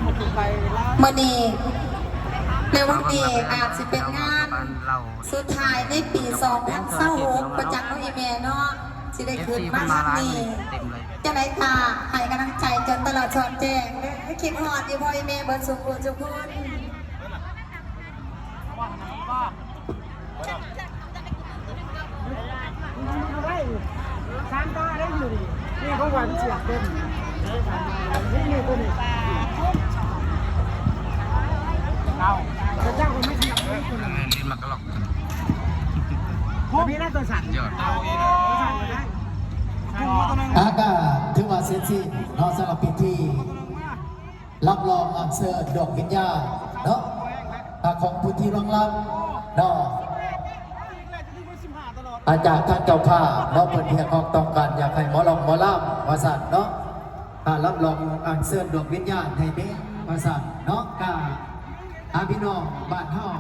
ມື້ນີ້ ໃນວັນນີ້ອາດຊິເປັນງານສຸດທ້າຍໃນປີສອງພັນຊາວຫົກ ປະຈັກເນາະອີ່ແມ່ເນາະ ຊິໄດ້ຂຶ້ນມາຮັບນີ້. ຈັ່ງໃດກະໃຫ້ກຳລັງໃຈຈົນຕະຫຼອດສອດແຈ້ງເດີ. ຄິດຮອດຢູ່ບໍ່ອີ່ແມ່ເບິດສູ່ຜູ້ສູ່ຄົນ? ອາ ກະຖືວ່າເສັດສິ້ນເນາະ ສຳລັບພິທີ ຮັບຮອງອັນເຊີນດວງວິນຍານເນາະ ອາ ຂອງຜູ້ທີ່ລ່ວງລັບເນາະ ອາ ຈາກທ່ານເຈົ້າພາບເນາະ ເພິ່ນຮຽກຮ້ອງຕ້ອງການຢາກໃຫ້ໝໍລຳ ໝໍລຳວ່າຊັ້ນເນາະ ອາ ຮັບຮອງອັນເຊີນດວງວິນຍານໃຫ້ແມ່ວ່າຊັ້ນເນາະ ກະ ອາ ພີ່ນ້ອງບ້ານເຮົາ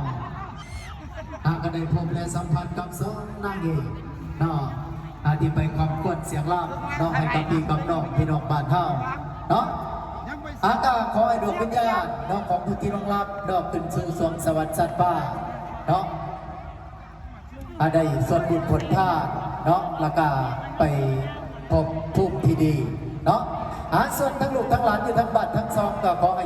ຫາກະໄດ້ພົບແລະສຳຜັດກັບສອງນາງເອກເນາະ ອາ ທີ່ໄປຄຳຄວນສຽງລຳເນາະ ໃຫ້ກັບພີ່ກັບນ້ອງພີ່ນ້ອງບ້ານເຮົາເນາະ ອາ ກະຂໍໃຫ້ດວງວິນຍານເນາະ ຂອງຜູ້ທີ່ລ່ວງລັບເນາະ ຂຶ້ນສູ່ສວງສະຫວັດຊັ້ນຟ້າເນາະ ອາ ໄດ້ສ່ວນບຸນຜົນທານເນາະ ລະກະໄປພົບພູມທີ່ດີເນາະ ອາ ສ່ວນທັງລູກທັງຫຼານຢູ່ທັງບ້ານທັງຊ່ອງ ກະຂໍໃຫ້